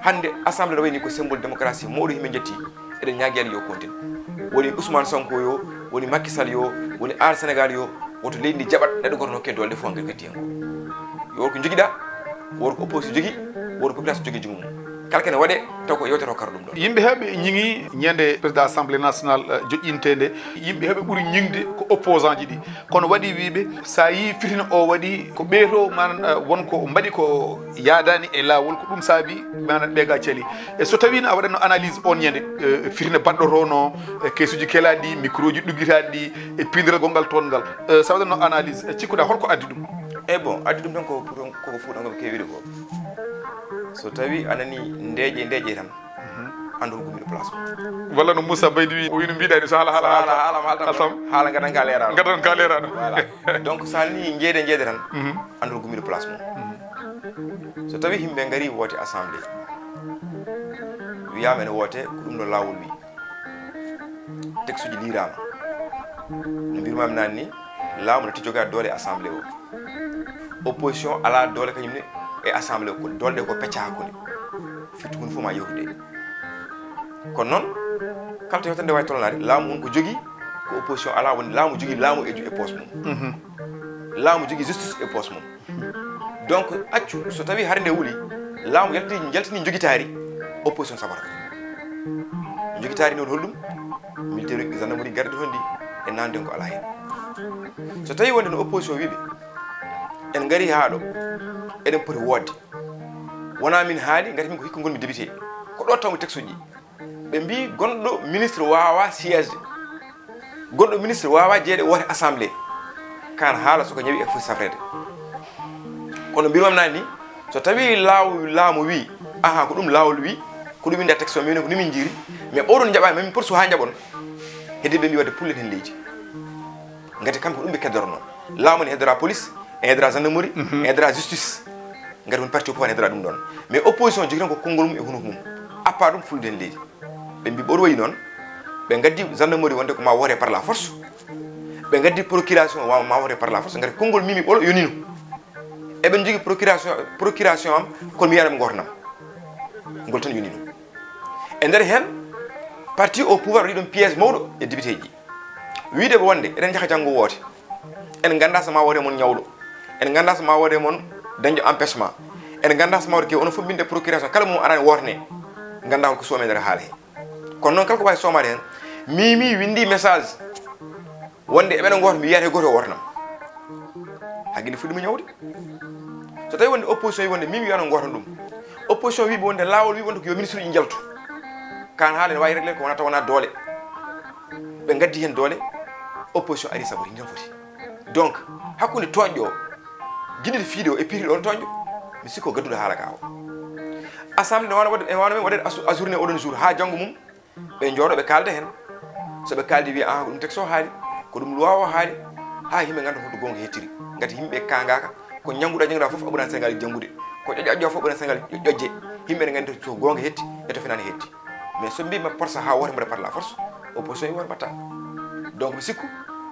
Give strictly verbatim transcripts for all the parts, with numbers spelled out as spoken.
Hannde, assemblée no wayni ko symbole démocratie mawɗo, himɓe jetti. Eɗen ñaagi Allah yo kontin. Woni Ousmane Sonko yo, woni Macky Sall yo, woni Aar Sénégal yo, woto leydi ndi jaɓat neɗɗo goto nokke doole ɗe fof ngel gatti hen ko. Yo won ko jogiɗa, won ko opposition jogi, won ko population jogi junngo mum. Kala kene waɗe taw ko yewtere o kara ɗum ɗon. Yimɓe heɓe ñiŋi ñande président assemblée nationale, eh, joƴƴintede. Yimɓe heɓe ɓuri ñiŋde ko opposant ji ɗi. Kono waɗi wiiɓe, sa yii fitina o waɗi, ko ɓeeto, manan, eh, won ko mbaɗi ko yaadani e laawol, ko ɗum saabi, manan, ɓeega cali. E so tawino a waɗatno analyse on ñande, eh, fitina baɗɗotono, eh, keesuji kelaɗi ɗi, micro ji ɗuggitaɗi ɗi, e pindiral gongal toon ngal. Eh, sa waɗatno analyse, eh, cikkuɗa holko addi ɗum? E bon, addi ɗum tan ko pour, koko fuɗɗo ngam kewiɗo ko. So tawi a nani ndeeƴe, ndeeƴe tan, anndol gummiɗo place mum. Walla no Moussa Baydi wi, o wino mbiɗani so haala, haala, haala, haala, haala, haala, altam. Haala ngadan ka leerano. Ngadan ka leerano. Voilà. Donc, so a nani jeede, jeede tan, anndol gummiɗo place mum. So tawi yimɓe ngari woote assemblée, wiyaama ene woote ko ɗum ɗo laawol wi, texte uji liiraama. No mbirmaami naane ni, laamu no tigi jogaa doole e assemblée o. Opposition alaa doole kañum ne e assemblée o. Doole ɗe ko pecca hakkunde. Firti ko ɗum fof ma yewtude. Kono noon, kala to yewtere nde waawi tolnaade, laamu won ko jogii, ko opposition alaa, woni laamu jogii laamu e ju-, e poos mum. Laamu jogii justice e poos mum. Donc, accu, so tawi hare nde wuli, laamu yalti, yaltini jogitaari, opposition sabata kadi. Jogitaari noon holɗum? Militaire uji, gendarmerie, garde honɗi e nande ko alaa heen. So tawi wonde no opposition wiiɓe, en ngari haa ɗo, eɗen poti woodde. Wonaa min haali, ngati min ko hikka ngonmi député. Ko ɗo tawmi texte uji. Ɓe mbii gonɗo ministre waawaa siège. Gonɗo ministre waawaa jeyeede woote assemblée. Kaan haala so ko ñawi e foti safreede. Kono mbirwam naani ni, so tawi laaw-, laamu wii, aha, ko ɗum laawol wii, ko ɗum innde texte o, min ko ni min njiiri, mais ɓowɗon njaɓaani, min porsu haa njaɓon. Heddi ɓe mbii wadde pullen heen leydi. Ngati kamɓe ko ɗum ɓe keddoronoo. Laamu ne heddora police, en heddora gendarmerie, en heddora justice. Ngati won parti o fof ne heddora ɗum ɗon. Mais opposition jogii tan ko konngol mum e hunuko mum. Appa ɗum fulde heen leydi. Ɓe mbii ɓoɗo wayi noon, ɓe ngaddi gendarmerie wonde ko ma woote par la force. Ɓe ngaddi procuration wa-, ma woote par la force. Ngati konngol Mimi Ɓolo yonino. Eɓen njogii procuration, procuration am, kono mi yiyaani ɓe ngootanam. Ngol tan yonino. E nder heen, parti au pouvoir waɗi ɗum piège mawɗo e député ji. Wiide ɓe wonde eɗen njaha janngo woote. En nganndaa so ma woote mon ñawɗo. En nganndaa so ma woote mon dañɗo empêchement. En nganndaa so ma woote ke, onon fof mbiɗen procuration, kala mo arani woote ne, nganndaa holko soomee nder haala he. Kono noon, kala ko waawi soomaade heen, Mimi winndi message wonde eɓen ngoota, mi yiyata hay gooto o wootanam. Haa gila fuɗɗiima ñawde. So tawi wonde opposition wi wonde Mimi wiyano ngootan ɗum. Opposition wi wonde laawol wi wonde ko yo ministre uji njaltu. Kaan haala ene waawi réglé ko wonata wona doole. Ɓe ngaddi heen doole, opposition ari sabote, ni tan foti. Donc, hakkunde tooñɗo o, jiɗiɗo fiide o e piriɗo on tooñɗo, mi sikko gadduɗo haala ka o. Assemblée ne waawno waɗde, e waawno men waɗde asu-, ajourné oɗon jour haa janngo mum, ɓe njooɗo ɓe kaalda heen. So ɓe kaaldi wiya, "Aha, ko ɗum texte o haali, ko ɗum loi o haali," haa yimɓe ngannda holto goonga hettiri. Ngati yimɓe kaangaaka, ko ñannguɗa ñannguɗa fof a ɓuran Sénégal janngude. Ko ƴoƴƴa ƴoƴƴa fof ɓuran Sénégal ƴoƴ-, ƴoƴde. Yimɓe ne nganndi to goonga hetti e to fenaande hetti. Mais so mbii ma force haa woote mbaɗa par la force, opposition e woote mbaɗta. Donc mi sikku,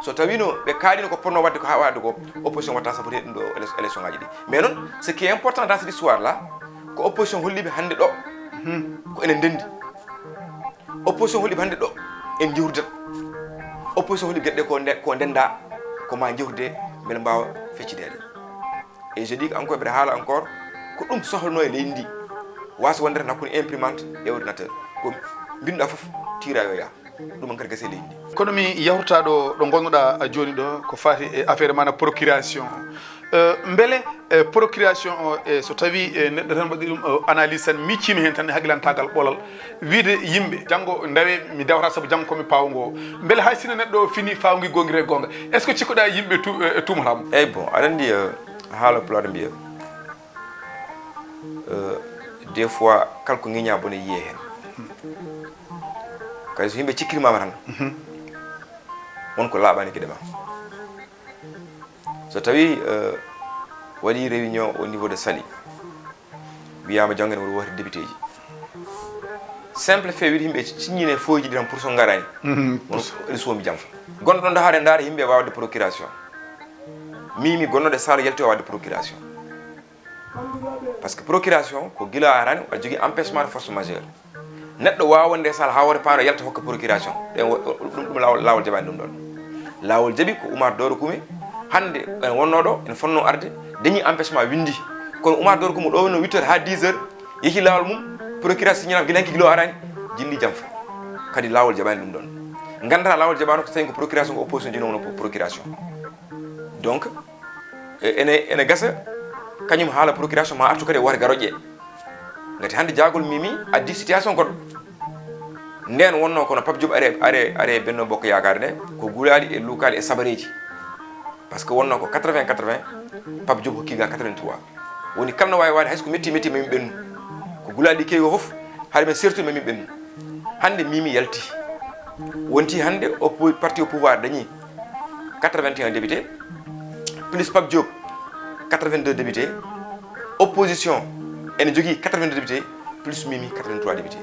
so tawino ɓe kaalino ko ponno waɗde ko haa waɗde ko, opposition watta saboté ɗum ɗo éle-, élection ngaji ɗi. Mais noon, ce qui est important dans cette histoire là, ko opposition holliɓe hannde ɗo, ko enen ndendi. Opposition holliɓe hannde ɗo, en jewtidat. Opposition holliɓe geɗe ɗe ko nde-, ko ndenda, ko ma jewtide, mbele mbaawa feccideede. Et je dis encore, mbiɗa haala encore, ko ɗum sohlano e leydi ndi. Waasa wonde tan hakkunde imprimante e ordinateur. Ko mbinnduɗa fof, tiira yo yaa. Ɗum en kadi gasi e leydi ndi. Kono mi yawta ɗo, ɗo ngonnoɗa jooni ɗo, ko faati e affaire mana procuration. Eh, mbele, eh, procuration o, eh, so tawi, eh, neɗɗo tan waɗi ɗum, eh, analyse tan, miccima heen tan e haqilantaagal ɓolal, wiide yimɓe, janngo ndawe mi dawata sabu janngo ko mi paawngo. Mbele hay sinno neɗɗo o fini faawngi goonga e goonga, est-ce que cikkuɗa yimɓe tu-, eh, tuumata mo? Eyyi, bon, aɗa anndi, eh, haala pulaar mbiya, eh, des fois, kala ko ŋiña bone yiye heen. Kadi so yimɓe cikkirmama tan, won ko laaɓani geɗe ma. So tawi, eh, waɗi réunion au niveau de Saly, wiyama janngo ene waɗi woote député ji. Simple fait, wiide yimɓe ciññine fooyji ɗi tan pour so ngarani. Mhm, pour so. Eɗi soomi jam. Gonɗo ɗon ɗo haade ndaara yimɓe waawde procuration. Mimi gonnoɗo e salle yalti o waɗde procuration. Par ce que procuration ko gila arani aɗa jogii empêchement de force majeure. Neɗɗo wawa wonde e salle ha woote paaro yalta hokka procuration. Ɗen wo- ɗum ɗum laawol laawol jaɓani ɗum ɗon. Laawol jaɓi ko Oumar Doro Koumé. Hannde en wonno ɗo en fonno arde, dañi empêchement, windi. Kono Oumar Doro Koumé ɗo wonno huit heures ha dix heures, yehi laawol mum, procureur signanama gila hanki gila o arani, jilli jam fo. Kadi laawol jaɓani ɗum ɗon. Ganda laawol jaɓano ko tawi ko procuration ko opposition jino wonno procuration. Donc ene ene gasa kañum haala procuration ma artu kadi e woote garoƴe. Ngati hannde jaagol Mimi addi situation goɗɗo. Nden wonno kono Pape Diop are are are Benno Bokk Yaakaar nde ko gulaali e luukaali e sabareeji. Par ce que wonno ko quatre-vingts quatre-vingts, Pape Diop hokki ga quatre-vingt-trois. Woni kala no waawi waade hay so ko metti metti mami ɓennu. Ko gulaali ɗi kewi ko fof, haade men sertude mami ɓennu. Hannde Mimi yalti. Wonti hannde oppo- parti au pouvoir dañi quatre-vingt-un députés, plus Pape Diop quatre-vingt-deux députés, opposition ene jogii quatre-vingt-deux députés, plus Mimi quatre-vingt-trois députés.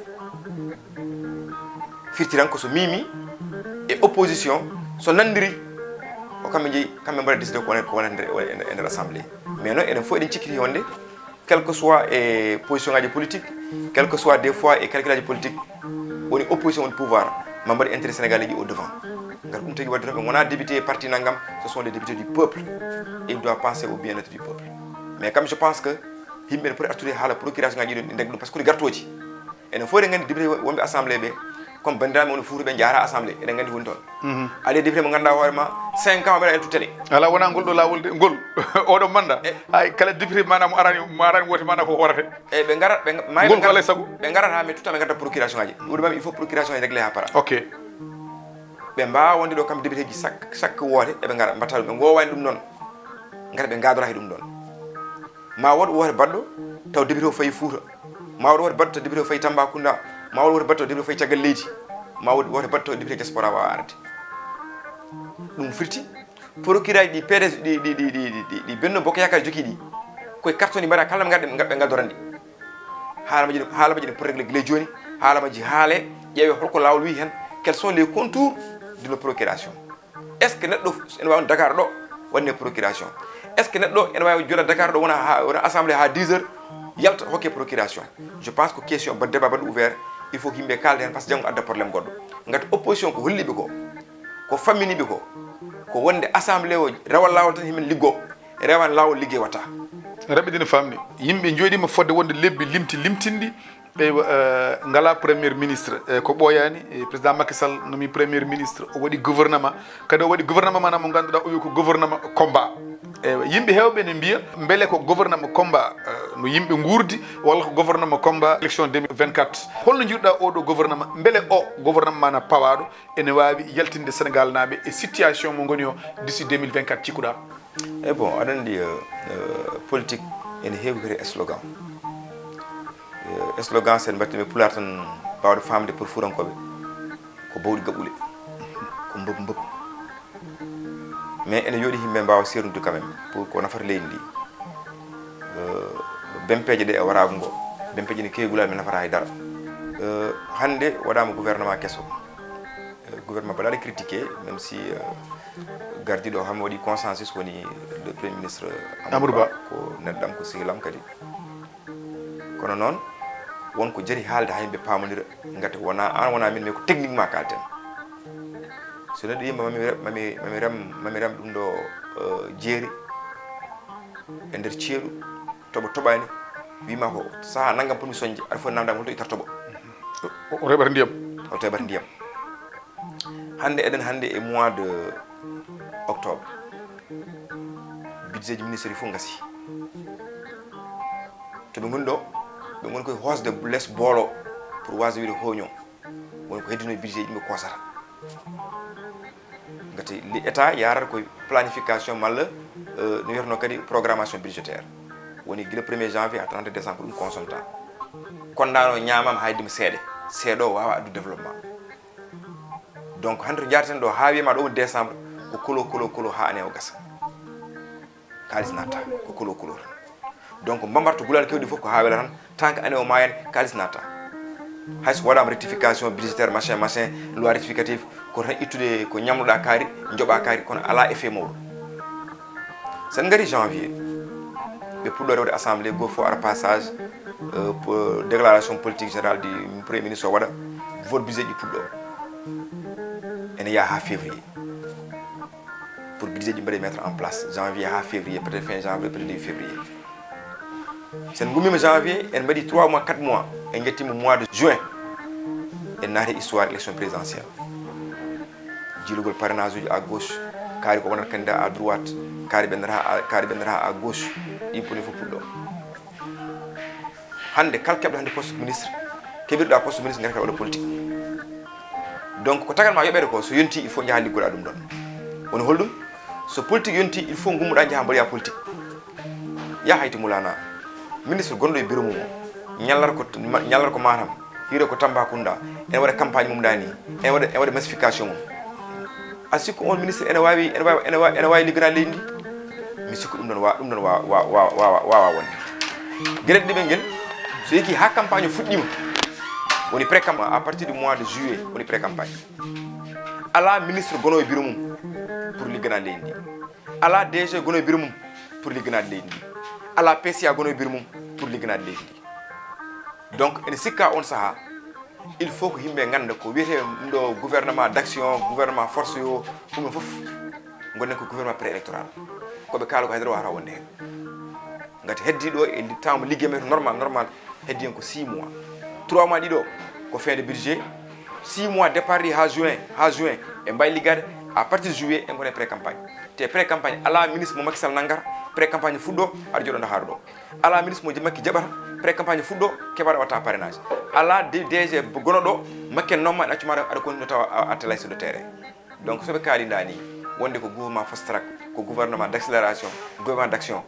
Firti tan ko so Mimi e opposition so nanndiri, ko kamɓe jeyi, kamɓe mbaɗa décidé ko wonata ko wonata e nder e nder assemblée. Mais noon eɗen fof eɗen cikkiti wonde, quel que soit e position ngaji politique, quel que soit des fois e calcul aji politique, woni opposition woni pouvoir, ma mbaɗi intérêt sénégalais ji au devant. Ngar ɗum tagi wadde tan ɓe ngonaa député parti nanngam, ce sont des députés du peuple et ils doivent penser au bien-être du peuple. Mais kam je pense que yimɓe ne poti artude haala procuration ngaji ɗi ndeg ɗum par ce que ko gartooji. Enen fof eɗen nganndi député wonɓe assemblée ɓe, comme banndiraaɓe wonɓe Fuuta ɓe njaara assemblée, eɗen nganndi woni toon. Aɗa député mo ngannduɗaa hoore ma cinq ans o ɓeɗa en tuttane. Ala wona ngol ɗo laawol de ngol oɗo mandat. Hay kala député mana mo arani mo arani woote mana ko hoorate. E ɓe ngara ɓe ma ngol ko alay sago. Ɓe ngarat ha mi tutta ɓe ngadda procuration ngaji. Ɗum ɗum il faut procuration ngaji réglé ha para. Ok. Ɓe mbawa wonde ɗo kam député ji sak sak woote eɓe ngara mbatta ɗum ɓe ngowani ɗum noon. Ngara ɓe gadora he ɗum ɗon. Ma wood woote baɗɗo taw député o fayi Fuuta. Ma wood woote baɗɗo taw député o fayi Tambacounda. Ma wood woote baɗɗo taw député o fayi caggal leydi. Ma wood woote baɗɗo taw député diaspora wawa arde. Ɗum firti procureur ji ɗi P D S ɗi ɗi ɗi ɗi ɗi Benno Bokk Yaakaar jokki ɗi koye carton ɗi mbaɗa kala ɓe ngadda ɓe ngaddoran ɗi. Haala majji haala majji ɗi poti réglé gila jooni. Haala majji haale ƴeewe holko laawol wi hen, quels sont les contours de la procuration. Est ce que neɗɗo ene wawi Dakar ɗo waɗne procuration? Est ce que neɗɗo ene wawi jooɗa Dakar ɗo wona ha wona assemblée ha dix heures yalta hokke procuration? Je pense que question ba débat baɗɗo ouvert, il faut yimɓe kalda hen par ce que janngo adda problème goɗɗo. Ngati opposition ko holliɓe ko, ko famminiɓe ko, ko wonde assemblée o rewa laawol tan himen liggo. Rewan laawol liggey watta. Raɓɓiɗi no famni. Yimɓe jooɗima fodde wonde lebbi limti limtinɗi ɓe eh, ngala premier ministre. Eh, ko ɓooyani eh, président Macky Sall nomi premier ministre o waɗi gouvernement. Kadi o waɗi gouvernement mana mo ngannduɗaa o wi ko gouvernement combat. Eywa, yimɓe heewɓe ne mbiya mbele ko gouvernement combat eh, no yimɓe nguurdi walla ko gouvernement combat élection deux mille vingt-quatre? Holno jiiruɗaa oɗo gouvernement? Mbele o gouvernement mana pawaɗo ene waawi yaltinde Sénégal naaɓe e situation mo ngoni o d'ici deux mille vingt-quatre cikkuɗaa? E bon, aɗa anndi eh, eh, politique ene heewi kadi slogan. Eh, slogan sen mbattimi pulaar tan mbawde famde pour fuurankoɓe ko bawɗi gaɓɓule, ko mbop mbop. Mais ene yooɗi yimɓe mbawa sernude quand même pour ko nafata leydi ndi. Eh, bempeeje ɗe e warago ngo, bempeeje ne kewi gulaɗ mi nafata hay dara. Eh, hannde waɗama gouvernement keso. Eh, gouvernement mbaɗaɗo critiqué, même si eh, gardiɗo kam waɗi consensus woni le premier ministre Amadou Ba. Ko neɗɗam ko sehilam kadi. Kono noon won ko jari haalde ha yimɓe pamodira. Ngati wona an wona min mais ko techniquement kalten. So neɗɗo yimɓe mami mami mami rem mami rem ɗum ɗo eh, jeeri e nder ceeɗu toɓo toɓani wima ko saha nanngam pour mi soñde aɗa foti namdama holto ittar toɓo. O reɓata ndiyam. Holto heɓata ndiyam. Hannde eɗen hannde e mois de octobre. Budget ji ministre fof ngasi. To ɓe ngoni ɗo ɓe ngoni koye hausse de less boolo pour wasa wiide hoño. Woni ko heddino e budget ji ɓe kosata. Ngati li état yarata koye planification malla eh, no wiyatno kadi programmation budgétaire. Woni gila premier janvier ha trente décembre ko ɗum consomta. Kondano ñamama haydima seeɗa seeɗa o wawa addu développement. Donc hande to jarten ɗo ha wiyama ɗo woni décembre ko kolo kolo kolo ha ane o gasa. Kalis natta ko kolo kolo tan. Donc mbambarto gulal kewɗi fof ko ha wela tan tant que ane o mayani kalis natta. Hayso waɗama rectification budgétaire machin machin loi rectificative ko tan ittude ko ñamloɗa kaari joɓa kaari kono ala effet mawɗo. Sen gari janvier Ɓe puɗɗo rewde assemblée, goo fof ara passage, euh, po- déclaration politique générale du premier ministre o waɗa, vote budget ji puɗɗo. Ene yaha ha février pour budget ji mbaɗe mettre en place, janvier ha février, peut-être fin janvier, peut-être début février. Sen gummima janvier, en mbaɗi trois mois, quatre mois, en jettima mois de juin, en naati histoire élection présidentielle. Jiilugol parrainage uji à gauche, kaari ko wonata candidat à droite, kaari ɓe nata à, kaari ɓe nata à gauche, ɗin pone fof puɗɗo. Hannde kala keɓɗo hannde poste ministre, keɓirɗa poste ministre, ngarata waɗa politique. Donc ko tagal ma yoɓeede ko, so yonti, il faut njaha liggoɗa ɗum ɗon. Woni holɗum? So politique yonti, il faut gummuɗa njaha mbaɗoya politique. Ya Hayti Moulana, ministre gonɗo e bureau mum o, ñallat ko, ñallat ko Matam, hiire ko Tambacounda, ene waɗa campagne mum ɗa ni, ene waɗa, ene waɗa massification mum. A sikku on ministre ene wawi, ene wawi, ene wawi, ene wawi ligganaade leydi ndi? Mi sikku ɗum ɗon wa-, ɗum ɗon wa-, wa-, wa-, wawa, wawa wonde. Gueɗe ɗiɗi ɓe ngel, so yeki ha campagne o fuɗɗima, woni pré campagne, à partir du mois de juillet woni pré campagne. Ala ministre gono e bureau mum pour ligganaade leydi ndi. Ala D G gono e bureau mum pour ligganaade leydi ndi. Ala P C A gono e bureau mum pour ligganaade leydi ndi. Donc ene sikka on saha, il faut ko yimɓe ganda ko wiyete ɗum ɗo gouvernement d'action, gouvernement force yo, ɗum ɗon fof gonnen ko gouvernement préélectoral. Ko ɓe kaala ko haydara wawata wonde hen. Ngati heddi ɗo e temps mo ligge men normal, normal, heddi hen ko six mois. Trois mois ɗiɗo ko fin de budget, six mois départ ɗi ha juin, ha juin ɓe mbawi liggade. À partir de juillet en gone pré campagne. Te pré campagne ala ministre mo Macky Sall nanngata, pré campagne fuɗɗo aɗa joɗoɗa haaro ɗo. Ala ministre mo Makki jaɓata, pré campagne fuɗɗo keɓaɗa watta parrainage. Ala D-, D G gono ɗo, Makki en nomma, en accuma aɗa continue tawa a, a telay sur le terrain. Donc so ɓe kaali nda ni, wonde ko gouvernement fast track, ko gouvernement d'accélération, gouvernement d'action.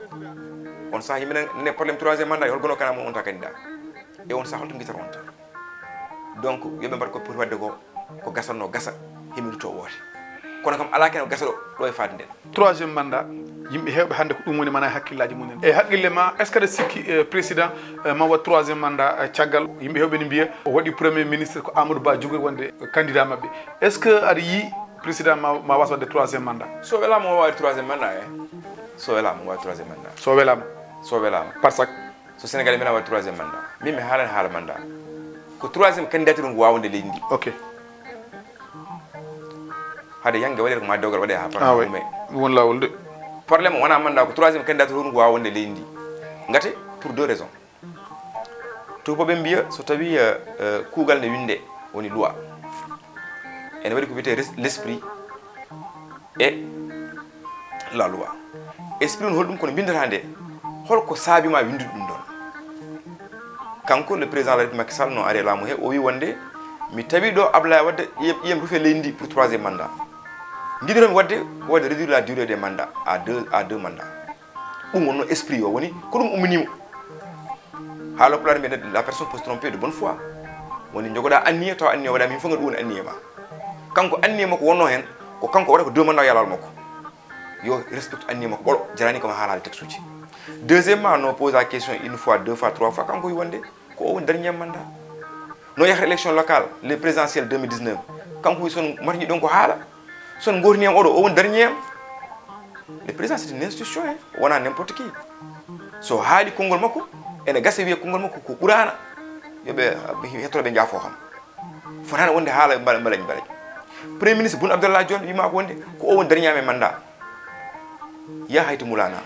On saha yimɓe nani problème troisième mandat, hol gono kana mo on ta candidat? E on saha holto guitata on ta? Donc yoɓe mbaɗ ko poti wadde ko, ko gasatno gasa, himi lutto woote. Kono kam ala ken ko gasa ɗo, ɗo e faade nden. Troisième mandat, yimɓe hewɓe hannde ko ɗum woni mana e hakkillaji mumen. E haqqille ma, est ce que aɗa sikki, eh, président, eh, ma waɗ troisième mandat, eh, caggal yimɓe hewɓe ne mbiya o waɗi premier ministre ko Amadou Ba jogoy wonde candidat maɓɓe? Est ce que aɗa yi président ma, ma was wadde troisième mandat? So welama o wawi troisième mandat e. So welama o wawi troisième mandat. So welama. So welama. Par sac. So Sénégal mbina waɗi troisième mandat, min mi haalani haala mandat. Ko troisième candidature on ko wawande leydi ndi. Ok. Hade yange waɗere ko ma dewgal waɗe ha Ah, parlement oui. Ume. Ɗum won laawol de. Problème o wona mandat, ko troisième candidature on ko wawande leydi ndi. Ngati pour deux raisons. Tubaɓe mbiya so tawi, euh, euh, kuugal ne winde, woni loi, ene waɗi ko wiyete res-, l'esprit et la loi. Esprit on holɗum? Kono mbindata nde, holko saabi ma windude ɗum ɗon? Kanko le président de la République Macky Sall no ari e laamu he, o wi wonde mi tawi ɗo Abdoulaye Wade, ƴiyam, ƴiyam rufe leydi ndi pour troisième mandat. Njiɗiromi wadde ko wadde réduire la durée des mandats à deux, à deux mandats. Ɗum wonno esprit o, woni ko ɗum umminimo. Haala pulaar mbiyen, la personne peut se tromper de bonne foi. Woni jogoɗa anniya tawa anniya waɗa, min fof ngaɗa ɗum woni anniya ma. Kanko anniya makko wonno hen, ko kanko waɗa ko deux mandat yalal makko. Yo respecte anniya makko ɓolo, jarani ko ma haalaade texte uji. Deuxièmement, no pose la question une fois, deux fois, trois fois, kanko wi wonde ko o woni dernier mandat. No yahata élection locale, les présidentielles deux mille dix-neuf, kanko wi son marñi ɗon ko haala, son gotini am oɗo, o woni dernier am. Le président c'est une institution, hein, wona n'importe qui. So haali konngol makko, ene gasa wiye konngol makko ko ɓurana. Yoɓe hetoro ɓe jaafo kam. Fotani wonde haala mbala-, mbalañ, mbalañ. Premier ministre Boun Abdallah Dionne wima ko wonde ko o woni dernier am e mandat. Ya Hayti Moulana.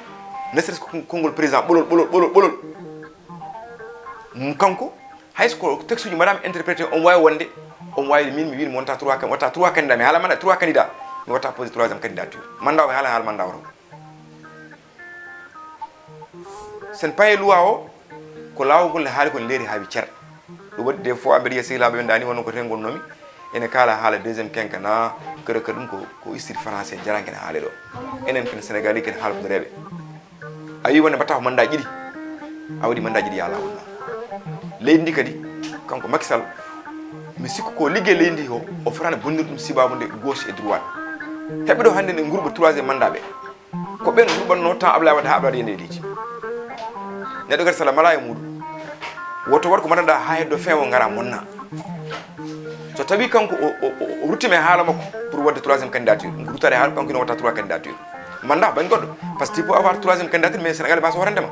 Ne serait-ce que kon-, konngol président ɓolol, ɓolol, ɓolol, ɓolol. Mm, kanko, hay so ko texte uji mbaɗama interprété, on wawi wonde, on wawi min mi wini mi wonta trois can-, watta trois candidat, mi haala mandat trois candidat, mi watta posé troisième candidature. Mandat o mi haala, haala mandat o tan. Sen paye loi o, ko laawol ngol ne haali ko ne leeri haa wi cer. Ɗum waɗi des fois mbeɗa yiya sehilaaɓe men ɗaani wonno ko rengol nomi, ene kaala haala deuxième quinquennat, kadi kadi ɗum ko, ko histoire français jaranke ne haale ɗo. Enen ken Sénégalais ken haaldudereeɓe. A wi wonde mbatta ko mandat ɗiɗi, a waɗi mandat ɗiɗi ya laawol ma. Leydi ndi kadi, kanko Macky Sall, mi sikku ko liggey leydi ndi o, o fotani bonnirde ɗum sibabude gauche et droite. Heɓɓe ɗo hannde ne ngurɓa troisième mandat ɓe. Ko ɓen ngurɓanno temps Ablaye Wade haa Ablaye Wade yande e leydi. Neɗɗo kadi sala mala e muɗum. Woto waɗ ko mbaɗanɗa haa heddo fin o ngara monna. So tawi kanko o, o, o, o ruttima e haala makko pour wadde troisième candidature, ko ruttade e haala kanko ina watta trois candidature. Mandat bangge goɗɗo. Parce que tu peux avoir troisième candidature, mais Sénégal ɓe mbaasa hoorande ma.